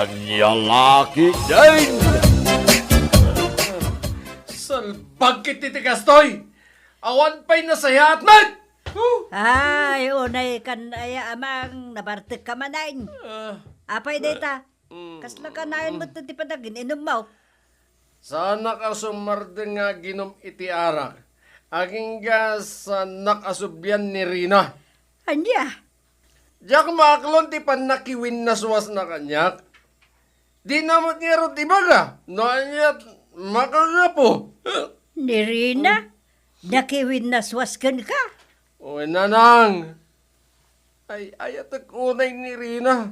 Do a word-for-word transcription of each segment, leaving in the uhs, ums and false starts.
Ania la ketdin? Salbag ketdi ti kastoy! Awan pay nasayaat met! Huh! Ay, unay kan aya, Amang, nabartekka manen. Ah, apay dayta? Mm. Kasla kanayon met ti panagin-inummo? Saanak a sumardeng nga aginum iti arak. Agingga saanak a sublian ni Rina. Ania? Diak maaklon ti pannakiwinnaswasna kaniak. Dina met ngarud ibaga no ania makagapu. Ni Rina, nakiwinnaswas kenka? Wen, nanang. Ay, ayatek unay ni Rina.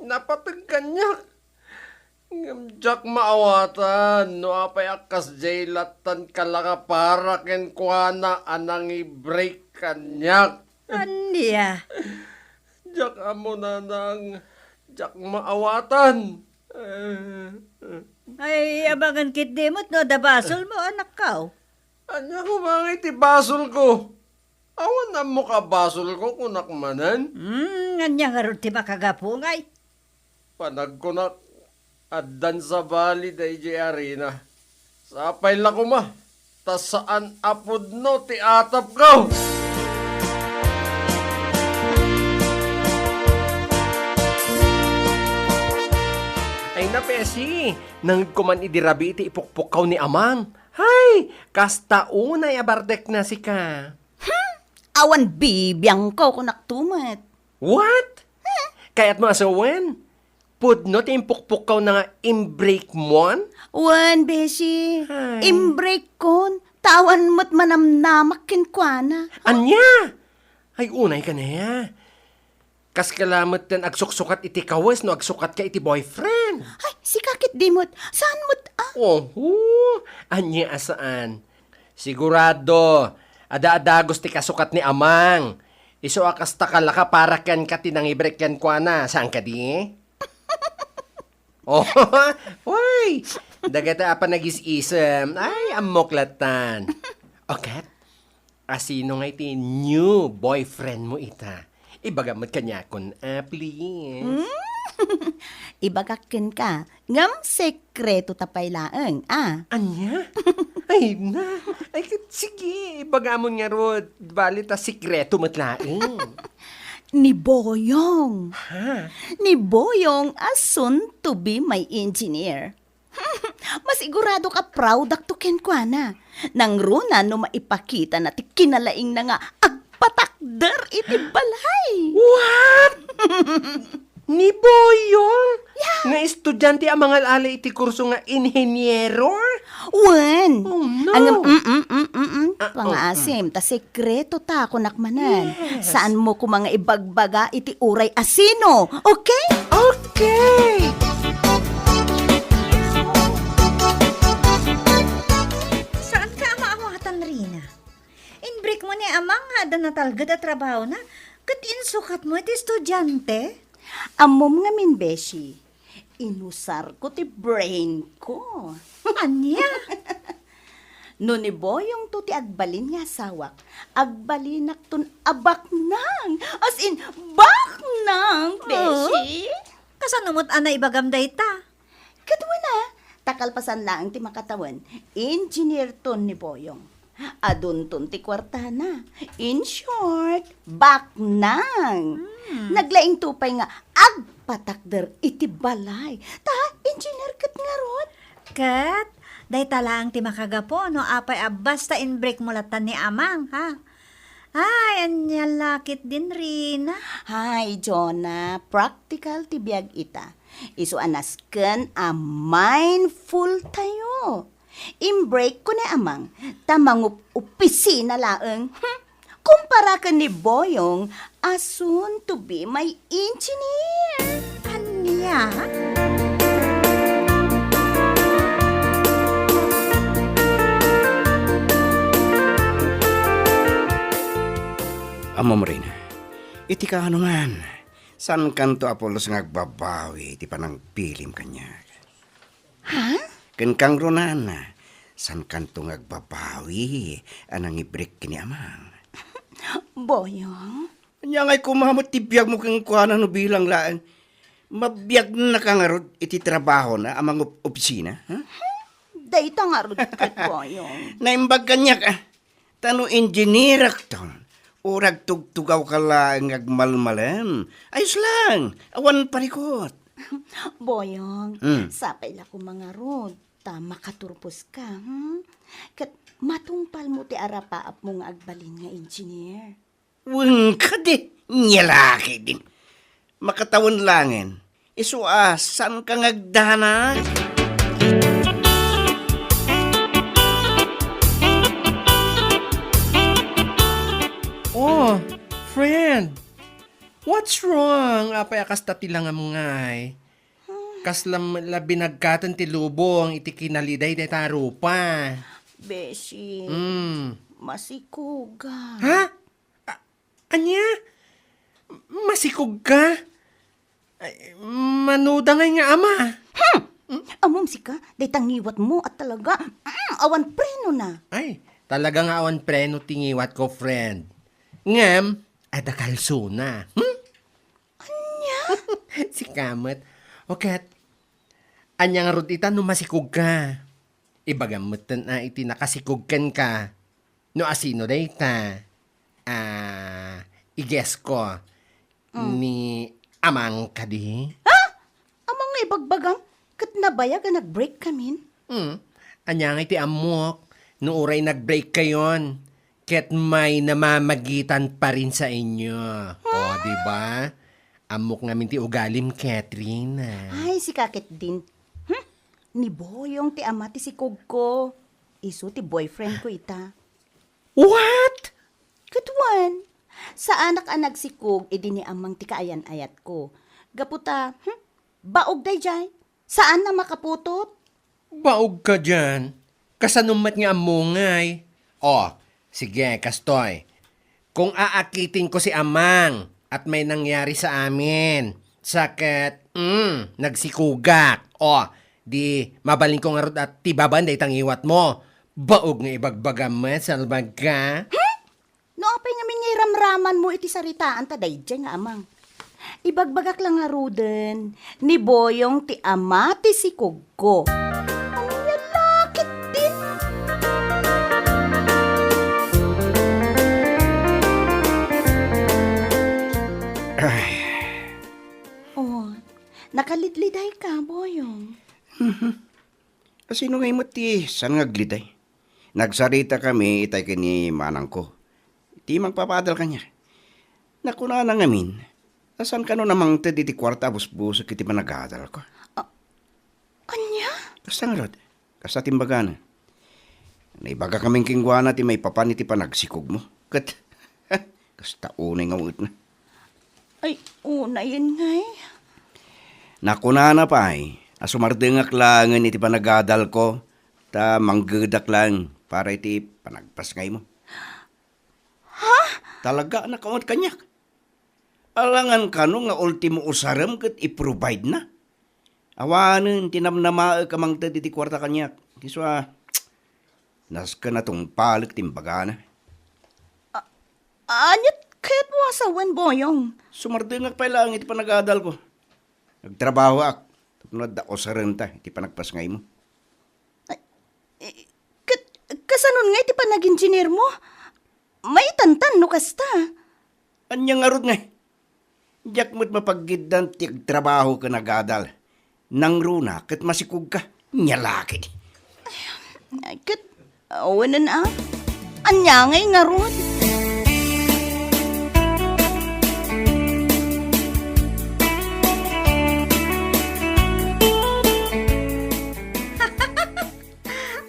Napateg kaniak. Ngem diak maawatan no apay a kasdiay lattan kalaka para kenkuana a nangi-break kaniak. Ania? Diak ammo, nanang. Diak maawatan. Ay, amangan ketdi met no adda basolmo, anakko. Ania koma ngay ti basolko? Awan ammok a basolko, kunak manen. Hmm, ania ngarud ti makagapu ngay? Panagkunak, addan sabali daydiay a Rina. Sapay la koma, ta saan a pudno ti atapko. Ay na, Pesi, nanged ko man idi rabii ti ipukpukkaw ni Amang. Hay, kasta unay a bartekna sika. Hmm? Awan bibiangko, kunakto met. What? Kayatmo a sawen? Pudno ti impukpukkawna nga imbreakmon? Wen, beshi. Ay. Imbreakkon, ta awan met manamnamak kenkuana. Ania? Ay, unay ka ne. Kaska la met ti agsuksukat iti kawes no agsukatka iti boyfriend. Ay, sika ketdi met. Saan met, ah? Oho, ania a saan? Sigurado, adda a dagus ti kasukat ni Amang. Isu a kasta kalaka para kenka ti nangibreak kenkuana, saan kadi? Oh, uy! Dagita a panagis-isem. Ay, ammok latan. O ket, asino ngay ti new boyfriend mo ita? Ibagam met kaniakon, ah, please. Hmm? Ibagak kenka, ngem sekreto ta pay laeng, ah. Ania? Ay na. Ay, ket sige, ibagamon ngarud. Bali ta sekreto met laeng. Ni Boyong. Ha? Ni Boyong a soon to be my engineer. Masiguradok a proud-ak to kenkuana. Nangruna no maipakitana ti kinalaingna nga agpatakder iti balay. What? Ni Boyong? Yeah. Nga estudiante a mangal-ala iti kurso nga inheniero? Wen. Oh, no. Angem, mm, mm, mm, mm, mm. Ah, oh, pangaasim, mm. Ta sekreto ta, kunak manen. Yes. Saan mo koma nga ibagbaga iti uray a sino. Okay? Okay. Saan ka a maawatan, Rina? Inbreak mo ni Amang nga adda natalged a trabahona, ket insukat mo iti estudiante? Ammom ngamin, beshi. Inusarko ti brain ko. Ania? No ni Boyong to ti agbalin nga asawak, agbalinakton a baknang. As in, baknang, oh, beshi. Kasano met a naibagam dayta? Ket wen a, ta kalpasan laeng ti makatawen, engineer ton ni Boyong. Adunton ti kuartana. In short, baknang. Hmm. Naglaingto pay nga agpatakder iti balay. Ta, engineer ket ngarud. Ket, dayta laeng ti makagapu no apay a basta inbreak mo latan ni Amang, ha? Ay, ania la ketdin, Rina? Hay, Jonah, practical ti biag ita. Isu a nasken a mindful tayo. Inbreak ko ni Amang, ta mangup-opisina laeng. Hmm. Kumpara ken ni Boyong a soon to be my engineer. Ania? Ammom, Rina, iti kaano man, saankanto a pulos nga agbabawi iti panangpilim kaniak. Ha? Ken kangrunaan, saankanto nga agbabawi a nangibrek ken ni Amang. Boyong? Ania ngay koma met ti biagmo kenkuana no bilang laeng? Mabiagnaka ngarud iti trabahona a mangopisina, ha? Dayta ngarud ket, Boyong. Naimbag kaniak, ah. Ta no engineerakton, o ragtugtugawka laeng nga agmalmalem, ayos lang, awan parikot. Boyong, Mm. sapay la koma ngarud, ta makaturposka, hmm? Ket matungpalmo ti arapaapmo nga agbalin nga engineer. Wen kadi, nia la ketdin. Makatawen laengen. Isu a, saanka nga agdanag? Oh, friend. What's wrong? Apay a kasta ti langamnay? Kasla met la binagkaten ti lubong iti kinaliday dayta a rupa. Beshi, Mm. masikugak. Ha? A-, ania? Masikugka? Ay, mano da ngay nga ama? Hmm! Ammom sika, dayta ngiwatmo a talaga, mm, awan prenona. Ay, talaga nga awan preno ti ngiwatko, friend. Ngem, adda kalsona. Hmm? Ania? Sika met. O ket, ania ngarud ita no masikugka? Ibagam metten a iti nakasikug kenka. No asino dayta? Ah, i-guess ko. Mm. Ni amang kadi? Ha? Amang nga ibagbagam? Ket nabayag a nag-break kamin? Hmm. Ania nga iti ammok? No uray nag-break kayon, ket may namamagitan pa rin sa inyo. O, di ba? Ammok ngamin ti ugalim, Katrina. Ay, sika ketdin. Hmm? Ni Boyong ti ama ti sikugko. Isu ti boyfriend ko ita. What? Ket wen, saanak a nagsikog idi ni amang ti kaayan-ayatko. Gapu ta, hmm, baog daydiay. Saan a makaputot. Baog ka diyan. Kasano met nga ammo ngay? O, sige, kastoy. Kung aakitin ko si amang at may nangyari sa amin, sa ket, mm, nagsikugak. O, di mabalin ko ngarud a tibaban dayta ngiwatmo. Baog nga ibagbagam met, salbag ka. Hmm? No apay ngamin nga iramramanmo iti saritaan ta daydiay nga amang. Ibagbagak la ngaruden, ni Boyong ti ama ti sikogko. Ania la ketdin? Ay. Oh, nakalidlidayka, Boyong. Mhm. Asino ngay met ti saan nga agliday? Nagsaritakami itay ken ni manangko. Ti mangpapaadal kaniak. Nakunana ngamin, a saan kano a mangted iti kuarta a busbusek iti panagadalko. A-, ania? Kasta ngarud, kasta ti imbagana. Naibagakamin kenkuana ti maipapan iti panagsikogmo. Ket, kasta unay nga ungetna. Ay, unayen ngay. Nakunana pay a sumardengak laengen iti panagadalko, ta manggedak laeng para iti panagpasngaymo. Ha? Talaga, nakaunget kaniak. Alangan kano nga ultimo usarem ket i-provide na. Awanen ti namnamaek a mangted iti kuarta kaniak. Ti sua, nasken a tungpalek ti imbagana. A-, aniat kayatmo a sawen, Boyong? Sumardengak pay laeng iti panagadalko. Nagtrabahoak tapno adda usarenta iti panagpasngaymo. Ay, i-, ket, kasanon nga iti panag-engineer mo? Maitantan no kasta. Ania ngarud ngay? Diak met mapaggiddan ti agtrabaho ken agadal. Nangruna ket masikogka. Nia la ketdi. Ay, ket, awanen a. Ania ngay ngarud?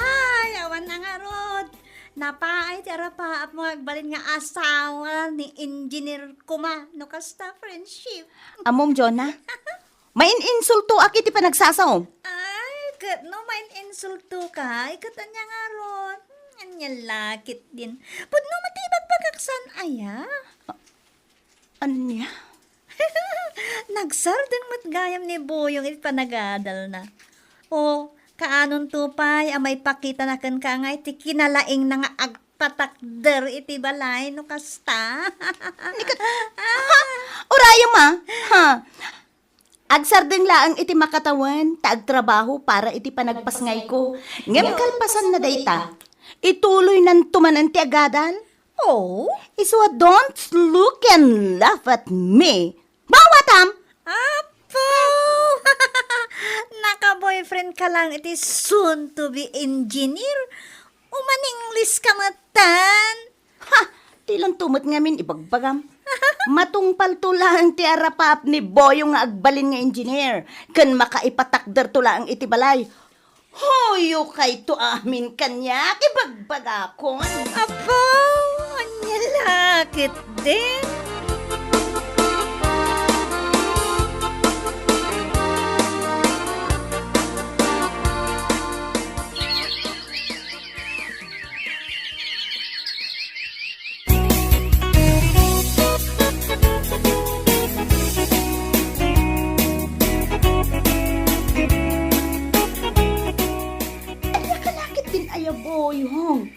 Ay, awan na ngarud. Napaay ti arapaap mo agbalin nga asawa ni engineer koma, no kasta, friendship. Ammom, Jonah, main-insultoak iti panagsasaom. Ay, ket no main-insultoka, ay, ket ania ngarud? Hmm, ania la ketdin. Pudno met ti ibagbagak saan aya? Ania? Nagsardeng met gayam ni Boyong iti panagadalna. O, kaanonto pay a maipakitana kenka nga iti kinalaingna nga agpatakder iti balay no kasta? Ni ket, ha? Urayem a? Ha? Agsardeng laeng iti makatawen ta agtrabaho para iti panagpasngayko. Ngem kalpasanna dayta, ituloynanto manen ti agadal. Oh? Isu a, don't look and laugh at me. Bawatam! Apo! Naka-boyfriend ka lang iti soon to be engineer? Uman-English ka metten? Ha! Dilanto met ngamin ibagbagam. Matungpalto laeng ti arapaap ni Boyong nga agbalin nga engineer, ken makaipatakderto laeng iti balay. Huyo kayto amin kaniak, ibagbagakon. Apo, ania la ketdin? Ania ka la ketdin aya, Boyong?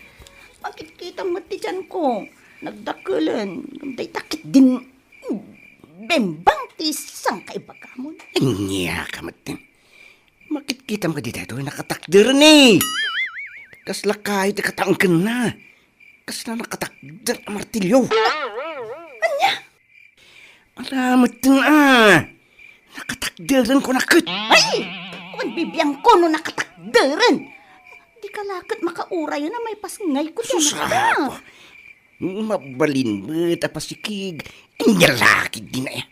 Makitkitam met ti tianko. Nagdakelen. Dayta ketdin bembang ti sangkaibagamon. Ania ka met? Makitkitam kadi daytoy nakatakderen, eh. Kasla kayo ti kataengkenna. Kasla nakatakder a martilyo. Ania? Ala, metten a. Nakatakderen ko na ket. Ay! Awan bibiangko no nakatakderen. Di ka la ket makaurayan a maipasngayko ti Sus, anak. Apo. Mabalin met a pasikig. Ania la ketdin aya?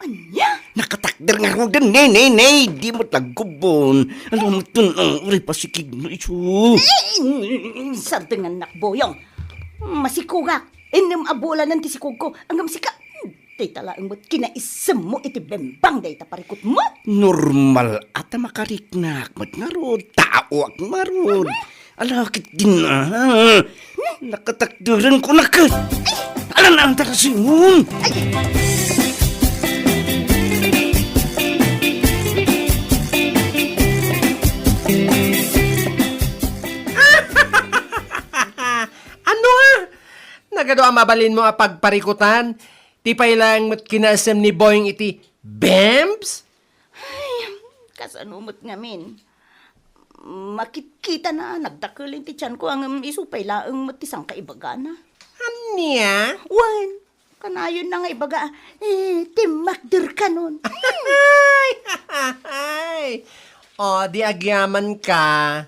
Ania? Nakatakder ngaruden, ne, ne, ne. Di met laggubon. Alam mo, tun-, ang uri pasikig na isu. Eh, sardengannak, Boyong. Masikugak. Innem a bulanen ti sikugko. Ngem sika, dayta laeng met kinaisem mo iti bembang dayta parikut mo. Normal a ta makariknak met ngarud. Taoak ngarud. Ala ketdin a. Nakatakderen ko na ket. Ala na ang tarasingon. Ano a? Nagadu a mabalin mo a pagparikutan? Ti pay laeng met kinaisem ni Boyong iti bembs? Ay, kasano met ngamin? Makitkitana, nagdakelen ti tianko, ngem isu pay laeng met ti sangkaibagana. Ania? Wen, kanayonna nga ibaga, eh, timmakder kanon. Ay! O, di agyaman ka.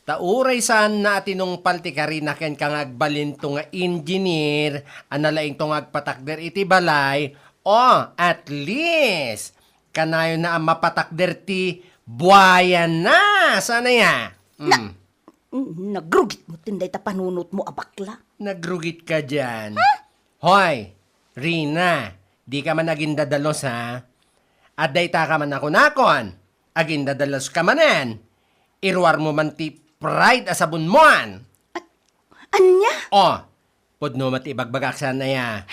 Ta uray saanna a tinungpal ti karina kenka nga agbalinto nga engineer, a nalaingto nga agpatakder iti balay, o, at least, kanayonna a mapatakder ti buayana, saan aya? Na, Mm. nagrugit mo tin dayta panunotmo a bakla. Nagrugit ka diyan. Ha? Hoy, Rina, di ka man agindadalos, ha? Adda ita ka man a kunakon, agindadalos ka manen. Iruar mo man ti pride a sabon mo, an. At, ania? O, pudno met ibagbagak saan aya.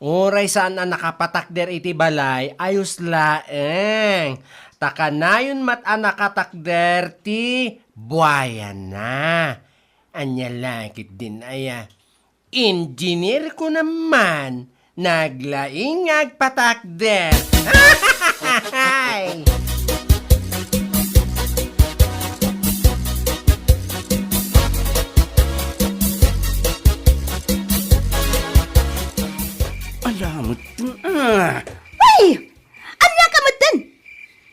Uray saan a nakapatakder iti balay, ayos laeng. Ta kanayon met a nakatakder ti buayana. Ania la ketdin aya? Engineer ko naman, naglaing nga agpatakder. Ala met, ah. Ay! Ania ka metten?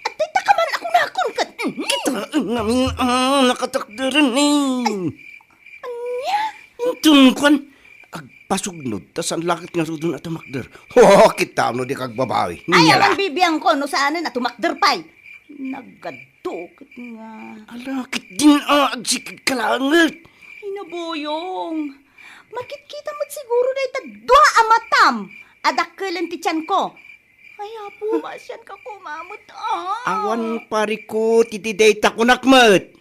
Adda ita ka man a kunakon ket, mhm. Kita ngamin, ah, nakatakderen, eh. Ania? Inton kuan, agpasugnod, ta saan la ket ngaruden a tumakder. Ho, kita no di ka agbabawi. Ay, nia la. Awan bibiangko no saanen a tumakder pay. Nagadu ket nga. Ala, ketdin a, agsikig ka laeng met. Ay, na Boyong. Makitkita met siguro dayta dua a matam a dakkelen ti tianko. Ay, Apo, maasianka koma met, ah. Awan parikut iti dayta kunak met.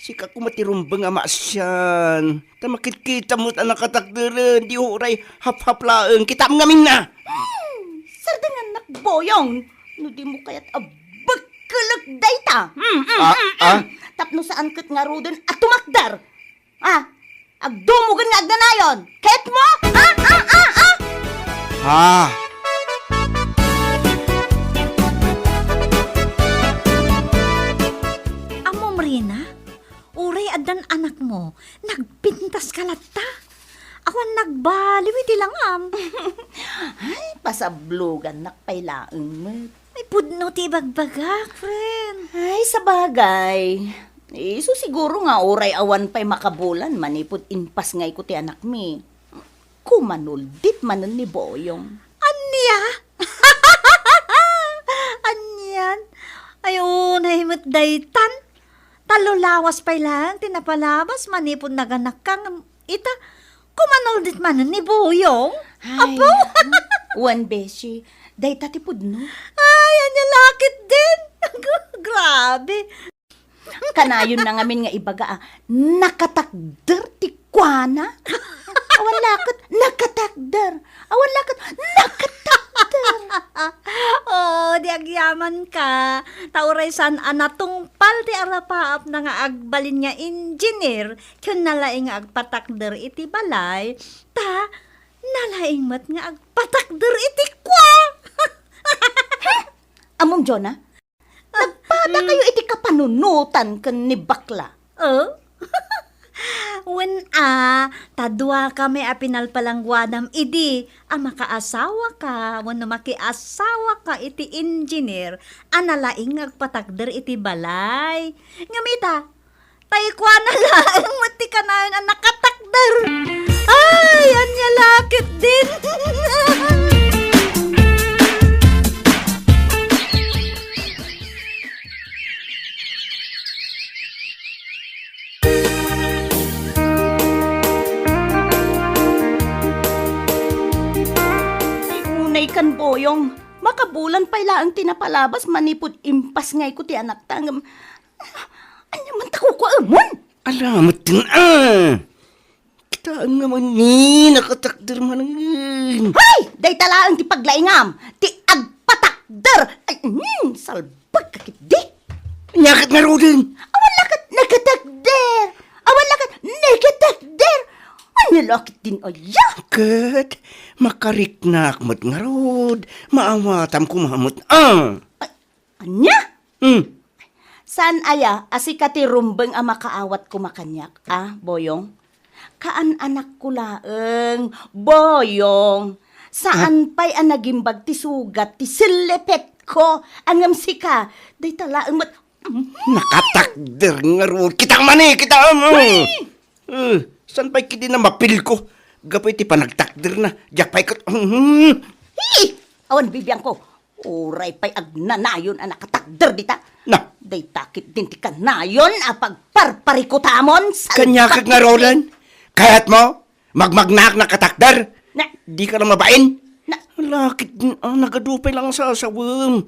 Sika koma ti rumbeng a maasian. Ta makitkita met a nakatakderen, di uray haphap laeng. Kitam ngamin na. Hmm, sardengannak, Boyong. No di mo kayat a bekkelek dayta. Hmm, hmm, Ah, hmm, hmm. ah? Tapno saan ket ngaruden a tumakder. Ah, agdumugen nga agnanayon. Ket mo? Ah, ah, ah, ah! Ah! Nagpintaska latta. Awan nagbaliw iti langam. Ay, pasablogannak pay laeng met. Ay, pudno ti ibagbagak, friend. Ay, sabagay. Isu siguro nga uray awan pay makabulan manipud impasngayko ti anakmi. Kumanoldit manen ni Boyong. Ania? Anian? Ay, unay met daytan. Tallo lawas pay laeng ti napalabas manipud naganakka ngem ita, kumanoldit manen ni Boyong. Ay, Apo? Wen, beshi, dayta ti pudno. Ay, ania lakit din. Grabe. Kanayon na ngamin nga ibaga a, nakatakder ti kuana. Awan laket, nakatakder. Awan laket, nakatakder. Oo, di agyamanka. Ta uray saan a natungpal ti arapaapna nga agbalin nga engineer, ken nalaing nga agpatakder iti balay, ta nalaing met nga agpatakder iti kua. Ammom, Jonah? Nagpadakayo iti kapanunotan ken ni bakla. Oh? Wen a, ta duakami a pinalpalangguadam idi a makaasawaka wenno makiasawaka iti engineer a nalaing nga agpatakder iti balay. Ngem ita, ta ikuana laeng met ti kanayon a nakatakder. Ay, ania lakit din. Ay, unay kan Boyong, makabulan pay laeng ti napalabas manipud impasngayko ti anakta, ngem ania man ta kukuaemon? Ala, metten a! Kitaem nga mani, nakatakder manen. Hay! Dayta laeng ti paglaingam, ti agpatakder! Ay, mm, salbag ka ketdi! Ania ket ngaruden? Awan laket nakatakder! Awan laket nakatakder! Ania laket din aya? Ket, makariknak met ngarud, maawatam koma met, ah! Ay, ania? Hmm. Saan aya a sika ti rumbeng a makaawat koma kaniak, a, Boyong? Kaan-anakko laeng, Boyong. Saan Ah. pay a nagimbag ti sugat ti sellepetko, ngem sika, dayta laeng met. Nakatakder ngarud. Kitaem mani, kitaem. Eh, saan pay ketdi a mapilko? Gapu iti panagtakderna. Diak pay ket, hmm. Hi! Awan bibiangko. Uray pay agnanayon a nakatakder dita. Na. Dayta ketdin ti kanayon a pagparparikutamon, salbag. Kaniak ket ngaruden? Kayatmo? Magmagnaak nakatakder? Na. Dika la mabain? Na. Lakit, ah, nagadu pay laeng sasawem.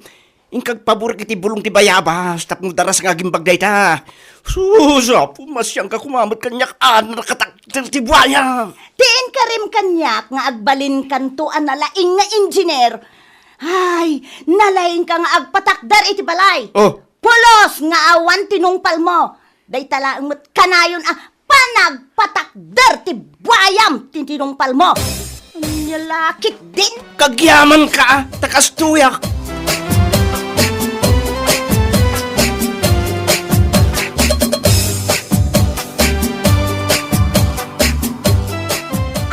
Inka agpaburek iti bulong ti bayabas tapno daras nga agimbag dayta. Sus, Apo, masiangka koma met kaniak a nakatakder ti buaya. Ti inkarim kaniak nga agbalinkanto a nalaing nga engineer. Ay, nalaingka nga agpatakder iti balay. Oh. Pulos nga awan tinungpalmo. Dayta laeng met kanayon a panagpatakder ti buayam ti tinungpalmo. Ania lakit din? Kagyamanka, a, ta kastoyak.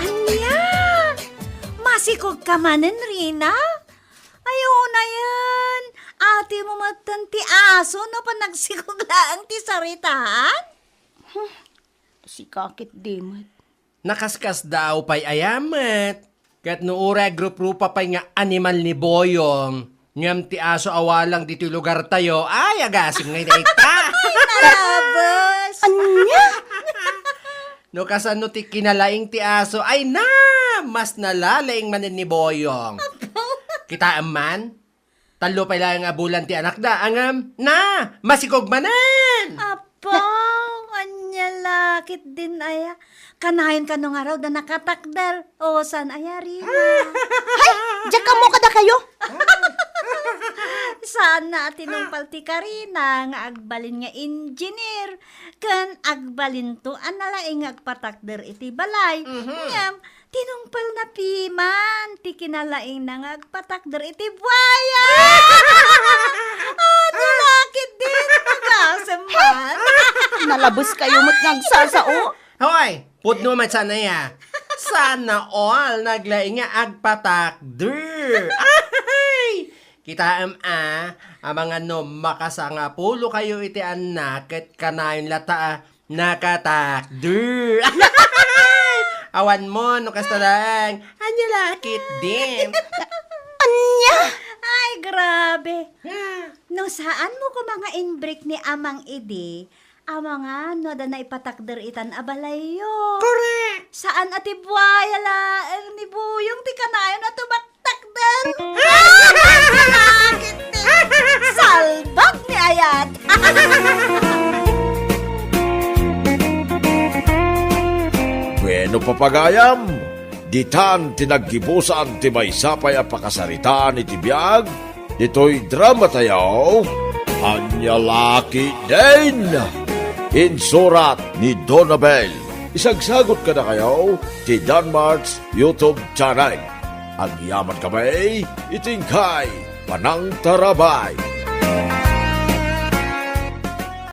Ania? Masikogka manen, Rina? Ay, unayen, atimo metten ti aso no panagsikog laeng ti saritaan? Hmm, sika ketdi met. Nakaskasdaaw pay aya met. Ket no uray agruprupa pay nga animal ni Boyong, ngem ti aso a walang ditoy lugartayo, ay, agasem ngay dayta. Ay, nalabes! Ania? No kasano ti kinalaing ti aso, ay na, mas nalalaing manen ni Boyong. Apo. Kitaem man, tallo pay laeng a bulan ti anakda, ngem na, masikog manen! Apo, ania lakit din aya. Kanayon kano ngarud a nakatakder. O, saan aya, Rina? Hay! Diak ammo kadakayo! Saan a tinungpal ti Karina nga agbalin nga engineer, ken agbalinto a nalaing nga agpatakder iti balay. Mhm. Ngem, tinungpalna piman ti kinalaingna nga agpatakder iti buaya. Ah, nalakit din, agasem man. Nala Abus kayo met nga agsasao. Hoy, pudno met sana ya. Sana all naglaing nga agpatakder. Ay! Kitaem a, amangan no makasangapulo kayo iti annak ket kanayon lata a nakatakder. Awan mo, no kasta laeng. Anya lakit din. Anya? Ay, grabe. Ah. No saan mo koma nga inbreak ni Amang Idi, amangan no adda naipatakder itan a balayyo. Correct. Saan a ti buaya laeng ni Buyong ti kanayon a tumaktakder. Salbag ni ayat. Bueno, papagayam, ditan ti naggibusan ti maysa pay a pakasaritaan iti biag ditoy drama tayo, Anya Lakit Din. Insurat ni Donabel. Isagsagot kadakayo ti Danmart's YouTube channel. Agyaman kami iti inkay panangtarabay.